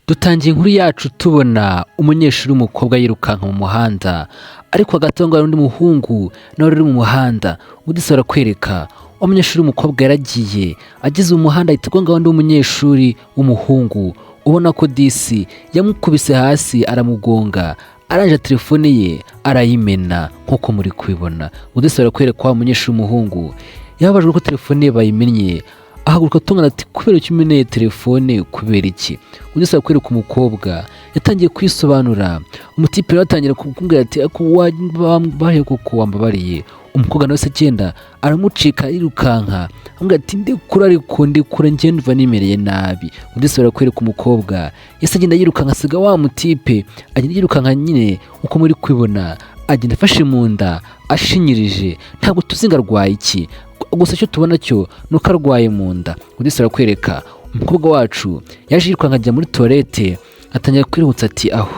Dutangiye inkuru yacu tubona umunyeshuri w'umukobwa yirukanka mu muhanda, ariko hagati aho ngaho hari undi muhungu nawe uri mu muhanda. Undi se barakwereka wa munyeshuri w'umukobwa yaragiye, ageze mu muhanda ahita agonga undi munyeshuri w'umuhungu, ubona ko disi yamukubise hasi aramugonga, arangije telefone ye arayimena nk'uko muri kubibona. Undi se barakwereka wa munyeshuri w'umuhungu yababajwe ko telefone ye bayimennye, ahaguruka atongana ati: "Kubera iki umeneye telefone? Kubera iki?" Undi se barakwereka umukobwa yatangiye kwisobanura. Umutipe rero atangira kumubwira ati: "Ariko wabaye koko wambabariye?" Umukobwa nawe se agenda aramucika, yirukanka amubwira ati: "Ndekura, ariko ndekura, njye ndumva nimereye nabi." Undi se barakwereka umukobwa yese agenda yirukanka, asiga wa mutipe, agenda yirukanka nyine uko muri kubibona, agenda afashe mu nda ashinyirije. Ntabwo tuzi ngo arwaye iki, gusa icyo tubona cyo ni uko arwaye mu nda. Undi se barakwereka umukobwa wacu yaje yirukanka ajya muri toilette, atangira kwirutsa ati: "Aho,"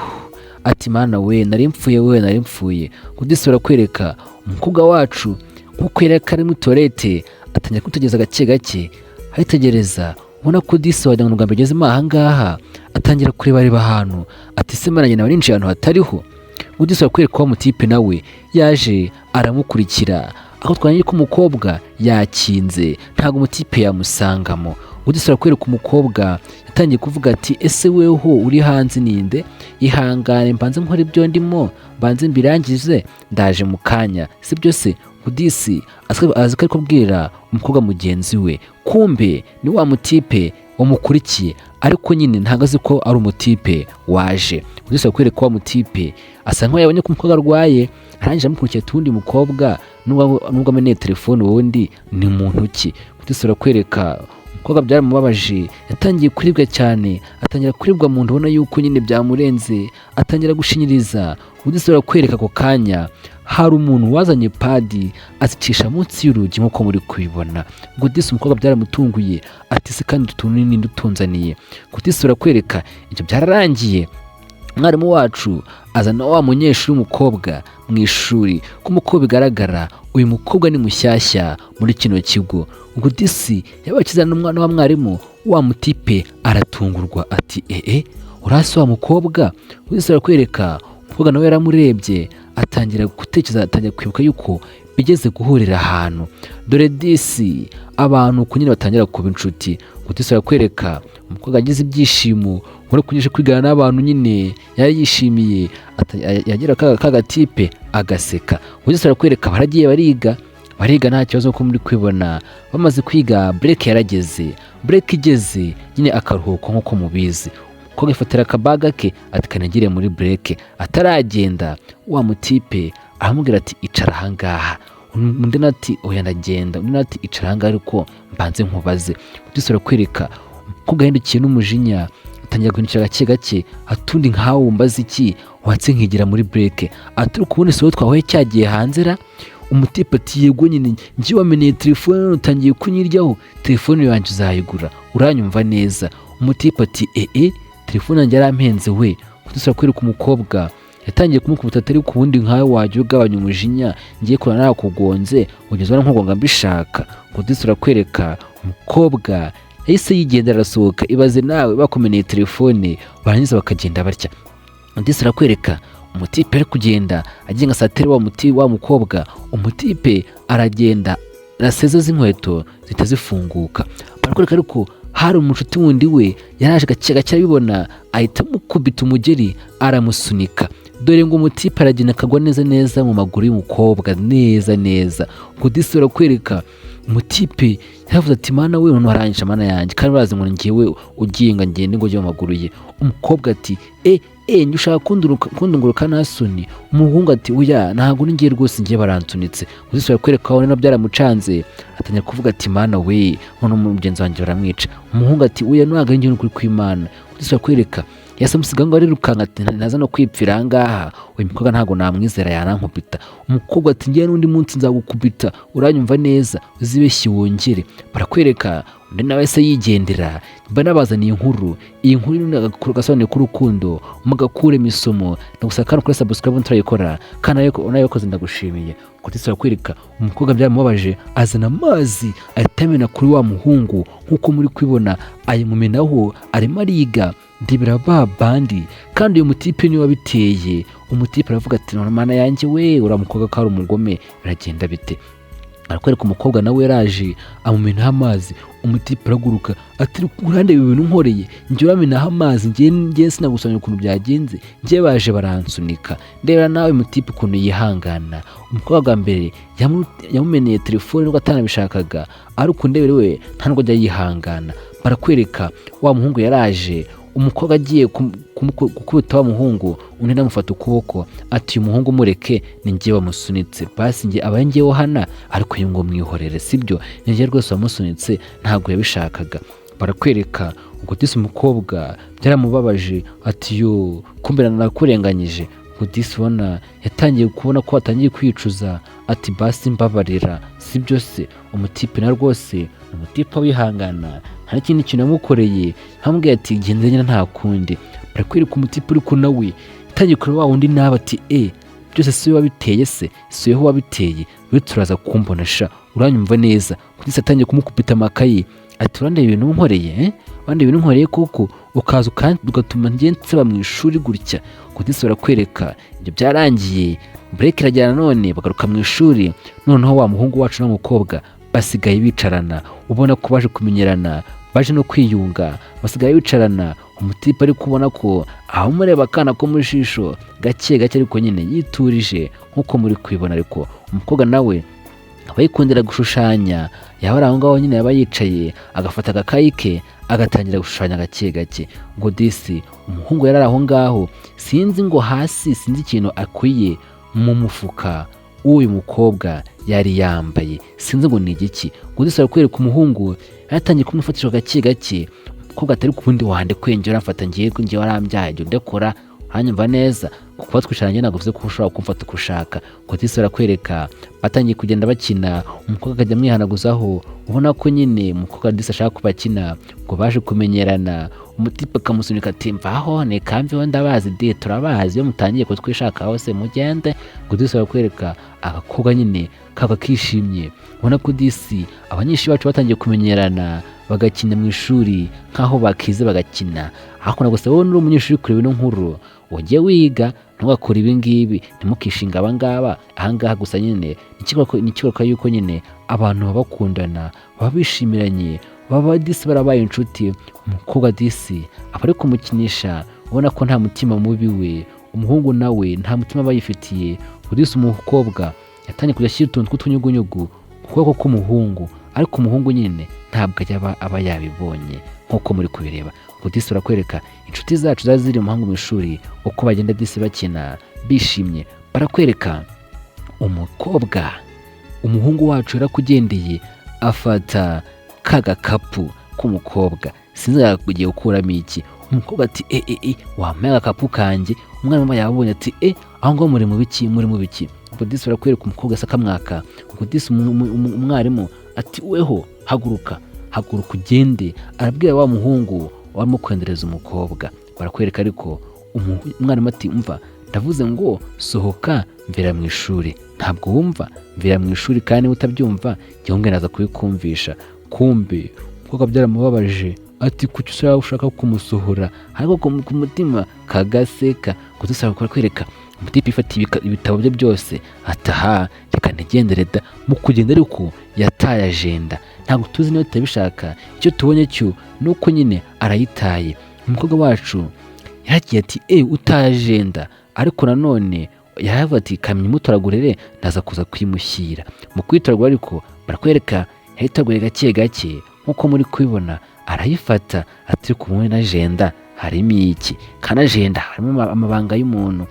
ati: "Mana we, nari mpfuye we, nari mpfuye." Undi se barakwereka umukobwa wacu nk'uko yari ari muri toilette, atangira kwitegereza gake gake, aritegereza, ubona ko disi wagira ngo ni ubwa mbere agezemo aha ngaha. Atangira kureba areba ahantu ati: "Se mana, njye naba ninjiye ahantu hatariho?" Undi se barakwereka wa mutipe nawe yaje aramukurikira, aho twamenye ko umukobwa yakinze, ntabwo umutipe yamusangamo. Undi se barakwereka umukobwa yatangiye kuvuga ati: "Ese weho uri hanze ninde? Ihangane mbanze nkora ibyo ndimo, mbanze mbirangize, ndaje mu kanya, sibyo se?" Udisi azi ko ari kubwira umukobwa mugenzi we, kumbe ni wa mutipe wamukurikiye, ariko nyine ntabwo azi ko ari umutipe waje. Udisi barakwereka wa mutipe asa nkaho yabonye ko umukobwa arwaye, arangije amukurikiye tuwundi mukobwa, nubwo ameneye telefone, ubundi ni muntu ki? Udisi barakwereka umukobwa byaramubabaje, yatangiye kuribwa cyane, atangira kuribwa mu nda, ubona yuko nyine byamurenze, atangira gushinyiriza. Ubundi barakwereka ako kanya hari umuntu wazanye pad azicisha munsi y'urugi nk'uko muri kubibona. Ngo disi umukobwa byaramutunguye ati: "Se kandi utu tuntu ninde utunzaniye?" Ngo disi barakwereka ibyo byararangiye, umwarimu wacu azana wa munyeshuri w'umukobwa mu ishuri. Nk'uko bigaragara, uyu mukobwa ni mushyashya muri kino kigo. Ngo disi yabaye akizana n'umwana wa mwarimu, wa mutipe aratungurwa ati: "Ee, urasi wa mukobwa?" Disi barakwereka umukobwa nawe yaramurebye, atangira gutekereza, atangira kwibuka yuko bigeze guhurira ahantu. Dore disi abantu uku nyine batangira kuba inshuti. Ngo disi barakwereka umukobwa agize ibyishimo nk'uko kunyesha kwigana n'abantu nyine yari yishimiye, yagira ka gatipe agaseka. Ngo disi barakwereka baragiye bariga, bariga nta kibazo ko muri kwibona. Bamaze kwiga, break yarageze. Break igeze nyine, akaruhuko nk'uko mubizi, umukobwa yifatira akabaga ke ati: "Kanagire muri break." Ataragenda, wa mutipe aramubwira ati: "Icara ahangaha." Undi nawe ati: "Oya, ndagenda." Undi nawe ati: "Icara ahangaha, ariko mbanze nkubaze." Disi barakwereka umukobwa yahindukiye n'umujinya, atangira guhindukira gake gake, atundi nkawe wumbaza iki? Watse nkigira muri break. Ati: "Uri kubona isibo twahuye cyagiye hanze ra?" Umutipe ati: "Yego nyine, njye wameneye telefone none utangiye kunyiryaho. Telefone yanjye uzayigura, uranyumva neza?" Umutipe ati: "Ee, telefone yanjye yarampenze we." Kudusaba kwereka umukobwa yatangiye kumukubita, atari ku wundi nkawe wajya ugabanya umujinya, ngiye kurana nakugonze ugeze ubona nkugonga mbishaka. Ngo dusura kwereka umukobwa yahise yigendera, arasohoka. Ibaze nawe bakumeneye telefone barangiza bakagenda batya. Undi arakwereka umutipe ari kugenda agiye nka satire wa muti wa mukobwa. Umutipe aragenda, raseze z'inkweto zihita zifunguka. Barakwereka ariko hari umucuti wundi we yaraje gake gake, arabibona, ahita amukubita umugeri, aramusunika. Dore ngo umutipe aragenda akagwa neza neza mu maguru y'umukobwa, neza neza. Ngo disi barakwereka umutipe yaravuze ati: "Mana we, noneho arangije, mana yanjye, kandi bazi ngo ngewe ugiye ngo ngende ngo ujye mu maguru ye." Umukobwa ati: "E e, njye ushaka kundunguruka nta soni?" Umuhungu ati: "Oya, ntabwo ni ngiye rwose, ngiye baransunitse." Ngo disi barakwereka aho byaramucanze, atangira kuvuga ati: "Mana we, none mugenzi wanjye baramwica." Umuhungu ati: "Oya, ntabwo ari njye, ni ukuri kw'Imana." Ngo disi barakwereka yahise amusiga ngo arirukanka, ati: "Ntaza no kwipfira aha ngaha, uyu mukobwa ntabwo namwizera, yanankubita." Umukobwa ati: "Ngewe n'undi munsi nzagukubita, uranyumva neza? Uzibeshye wongere." Barakwereka undi nawe se yigendera. Mba nabazaniye inkuru, iyi nkuru ni agasobanuye k'urukundo, mugakuremo isomo. Ndagusaba kandi kuri subscribe nturayikora, kandi nayo yakoze ndagushimiye. Kuko barakwereka umukobwa byaramubabaje, azana amazi ahita amena kuri wa muhungu nk'uko muri kubibona, ayimumenaho arimo ariga. Ndebera ba bandi, kandi uyu mutipe niwe wabiteye. Umutipe aravuga ati: "None mana yanjye we, uriya mukobwa ko ari umugome, biragenda bite?" Arakwereka umukobwa nawe yaraje amumenaho amazi. Umutipe araguruka ati: "Urandeba ibintu nkoreye njye, uramenaho amazi, njye sinagusobanurira ukuntu byagenze, njye baje baransunika." Ndebera nawe mutipe ukuntu yihangana. Umukobwa bwa mbere yamumeneye telefone nubwo atanabishakaga, ariko ndebere we nta nubwo ajya yihangana. Barakwereka wa muhungu yaraje, umukobwa agiye gukubita wa muhungu, undi namufata ukuboko ati: "Uyu muhungu mureke, ni njye wamusunitse, basi njye aba njyewe hana, ariko uyu ngo mwihorere, sibyo, ni njye rwose wamusunitse, ntabwo yabishakaga." Barakwereka ubwo disi umukobwa byaramubabaje ati: "Yo, kumbe nakurenganyije." Ubwo disi ubona yatangiye kubona ko atangiye kwicuza, ati: "Basi mbabarira, sibyo se?" Umutipe na rwose ni umutipe wihangana, nta n'ikindi kintu yamukoreye, nkamubwiye ati: "Genda nyine, nta kundi." Barakwereka umutipe ariko nawe yatangiye kureba wa wundi nawe ati: "E, byose si we wabiteye se? Si wowe wabiteye we, turaza kumbona sha, uranyumva neza?" Kugeza atangiye kumukubita amakayi ati: "Urandeba ibintu nkoreye, eh? Urandeba ibintu nkoreye koko, ukaza ugatuma njye nseba mu ishuri gutya?" Kugeza barakwereka ibyo byarangiye, break iragera none bagaruka mu ishuri. Noneho wa muhungu wacu n'umukobwa basigaye bicarana, ubona ko baje kumenyerana, baje no kwiyunga, basigaye bicarana. Umutipe ari kubona ko abamureba akana ko mu jisho gake gake, ariko nyine yiturije nk'uko muri kubibona. Ariko umukobwa nawe aba yikundira gushushanya, yaba ari aho ngaho nyine, yaba yicaye agafata agakayi ke agatangira gushushanya gake gake. Ngo disi umuhungu yari ari aho ngaho, sinzi ngo hasi, sinzi ikintu akwiye mu mufuka w'uyu mukobwa yari yambaye, sinzi ngo ni igiki. Ngo disi arakwereka umuhungu yatangiye kumufatisha gake gake. Umukobwa atari ku wundi wande kwengera uramfata, ngiye ngiye warambyaye, jya undekora, uranyumva neza, kuba twicaranye ntabwo bivuze ko ushobora kumfata uko ushaka. Ngo disi barakwereka batangiye kugenda bakina, umukobwa akajya amwihanaguzaho, ubona ko nyine umukobwa disi ashaka ko bakina. Ngo baje kumenyerana, umutipe akamusunika ati: "Mvaho, nikamveho, ndabazi de, turabazi, iyo mutangiye kutwishakaho se mugende." Ngo disi barakwereka agakobwa nyine kaba kishimye, ubona ko disi abanyeshuri bacu batangiye kumenyerana, bagakina mu ishuri nk'aho bakize bagakina. Ariko gusa wowe nuri umunyeshuri kureba ino nkuru, ujye wiga, ntugakore ibi ngibi, ntimukishinga abangaba ahangaha. Gusa nyine ni ikigaruka yuko nyine abantu baba bakundana, baba bishimiranye, baba disi barabaye inshuti. Umukobwa disi aba ari kumukinisha, ubona ko nta mutima mubi we, umuhungu nawe nta mutima aba yifitiye. Disi umukobwa yatangiye kujya ashyira utuntu tw'utunyugunyugu ku kuboko k'umuhungu, ariko umuhungu nyine ntabwo ajya aba yabibonye nk'uko muri kubireba. Ubwo disi barakwereka inshuti zacu zari ziri mu mu ishuri, uko bagenda disi bakina bishimye. Barakwereka umukobwa, umuhungu wacu yarakugendeye afata ka gakapu k'umukobwa, sinzi ugiye gukuramo iki. Umukobwa ati: "E e e, wampaye agakapu kanjye?" Umwana wambaye yabonye ati: "E, aho ngaho muri mu biki, muri mu biki?" Ubwo disi barakwereka umukobwa asa akamwaka. Ubwo disi umwarimu ati: "Weho haguruka, haguruka ugende." Arabwira wa muhungu warimo kwendereza umukobwa. Barakwereka ariko umwarimu ati: "Umva, ndavuze ngo sohoka, mvira mu ishuri, ntabwo wumva? Mvira mu ishuri, kandi niba utabyumva njyewe naza kubikumvisha." Kumbe umukobwa byaramubabaje ati: "Kuki ushaka ushaka kumusohora?" Ariko ku mutima kagaseka. Kudusaba kwereka umutipe ifata ibitabo bye byose ataha: "Reka ntigendere da." Mu kugenda ariko yataye agenda, ntabwo tuzi niba tutabishaka. Icyo tubonye cyo ni uko nyine arayitaye. Umukobwa wacu yaragiye ati: "E, utaye agenda." Ariko nanone yaravuga ati: "Kamenya imutoragurire, ndaza kuza kuyimushyira." Mu kuyitoragura ariko barakwereka yayitoraguye gake gake nk'uko muri kubibona, arayifata ati: "Kumwe na agenda harimo iki?" Kandi agenda harimo amabanga y'umuntu.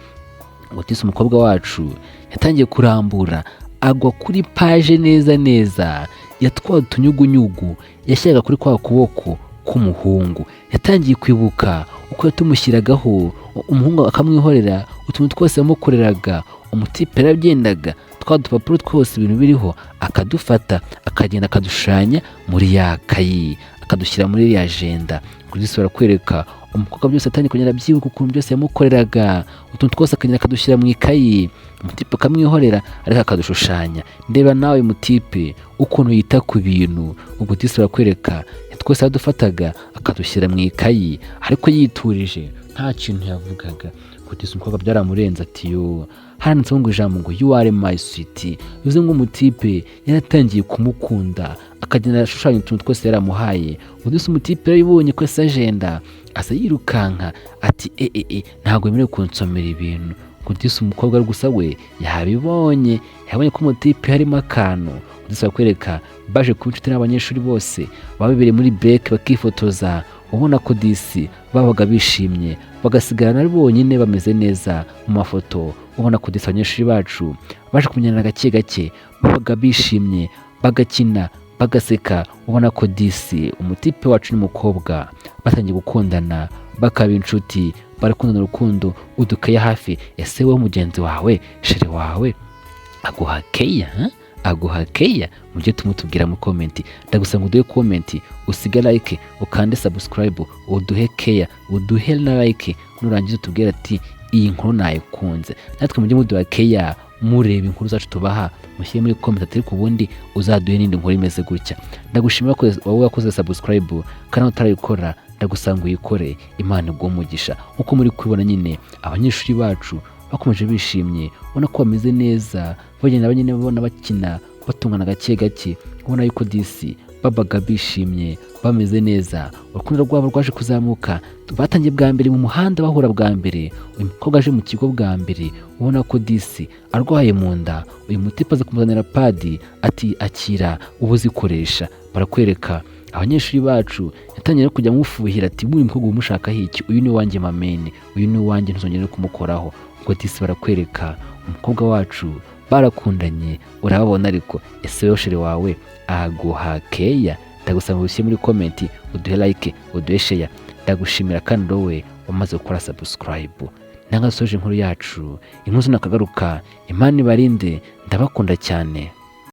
Ngo disi umukobwa wacu yatangiye kurambura, agwa kuri page neza neza yatwaye utunyugunyugu yashyiraga kuri kwa kuboko k'umuhungu. Yatangiye kwibuka uko yatumushyiragaho, umuhungu akamwihorera, utuntu twose yamukoreraga. Umutipe yarabyendaga, twa dupapuro twose ibintu biriho akadufata, akagenda akadushushanya muri ya kayi, akadushyira muri ya agenda. Kuri disi barakwereka umukobwa byose atangiye kugenda abyibuka ukuntu byose yamukoreraga, utuntu twose akagenda akadushyira mu ikayi, umutipe akamwihorera ariko akadushushanya. Ndeba nawe mutipe ukuntu yita ku bintu. Ubwo disi barakwereka yatangiye kugenda abyibuka ukuntu yamukoreraga, Twese yadufataga akadushyira mu ikayi, ariko yiturije, nta kintu yavugaga. Kugeza umukobwa byaramurenze, ati: "Yo." Handitseho ngo ijambo ngo "You are my sweet", bivuze ngo umutipe yaratangiye kumukunda, akagenda ashushanya utuntu twose yaramuhaye. Undi se umutipe yarabibonye ko ese agenda aza yirukanka, ati: "E e e, ntabwo wemerewe kunsomera ibintu." Ngo disi umukobwa gusa we yabibonye, yabonye ko umutipe harimo akantu. Disi bakwereka baje kuba inshuti n'abanyeshuri bose, babereye muri break bakifotoza, ubona ko disi babaga bishimye, bagasigarana ari bonyine bameze neza mu mafoto. Ubona ko disi abanyeshuri bacu baje kumenyana gake gake, babaga bishimye, bagakina, bagaseka. Ubona ko disi umutipe wacu n'umukobwa batangiye gukundana, bakaba inshuti, barakundana urukundo udukaye hafi. Ese wowe mugenzi wawe, chéri wawe aguha care, ha? Aguha care? Mujye tumutubwira muri comment. Ndagusaba ngo uduhe comment, usige like, ukande subscribe, uduhe care, uduhe na like. Nurangiza utubwire ati: "Iyi nkuru nayikunze." Natwe mujye muduha care, mureba inkuru zacu tubaha, mushyire muri comment ati: "Ariko ubundi uzaduhe n'indi nkuru imeze gutya." Ndagushimira ko wowe wakoze subscribe, kandi utarayikora ndagusanga uyikore. Imana iguhe umugisha. Nk'uko muri kubibona nyine, abanyeshuri bacu bakomeje bishimye, ubona ko bameze neza, bagenda nyine babona bakina, batungana gake gake. Ubona yuko disi babaga bishimye, bameze neza. Urukundo rwabo rwaje kuzamuka. Batangiye bwa mbere mu muhanda, bahura bwa mbere, uyu mukobwa aje mu kigo bwa mbere, ubona ko disi arwaye mu nda. Uyu mutipe aza kumuzanira pad, ati: "Akira uba uzikoresha." Barakwereka abanyeshuri bacu yatangiye no kujya amufuhira, ati: "Uyu mukobwa umushakaho iki? Uyu ni uwanjye mamene, uyu ni uwanjye, ntuzongere no kumukoraho." Ubwo disi barakwereka umukobwa wacu barakundanye, urababona. Ariko ese wowe chéri wawe aguha care? Ndagusaba ngo ushyire muri comment, uduhe like, uduhe share. Ndagushimira kandi wowe wamaze gukora subscribe. Nanga soje inkuru yacu, inkuru nakagaruka. Imana ibarinde, ndabakunda cyane.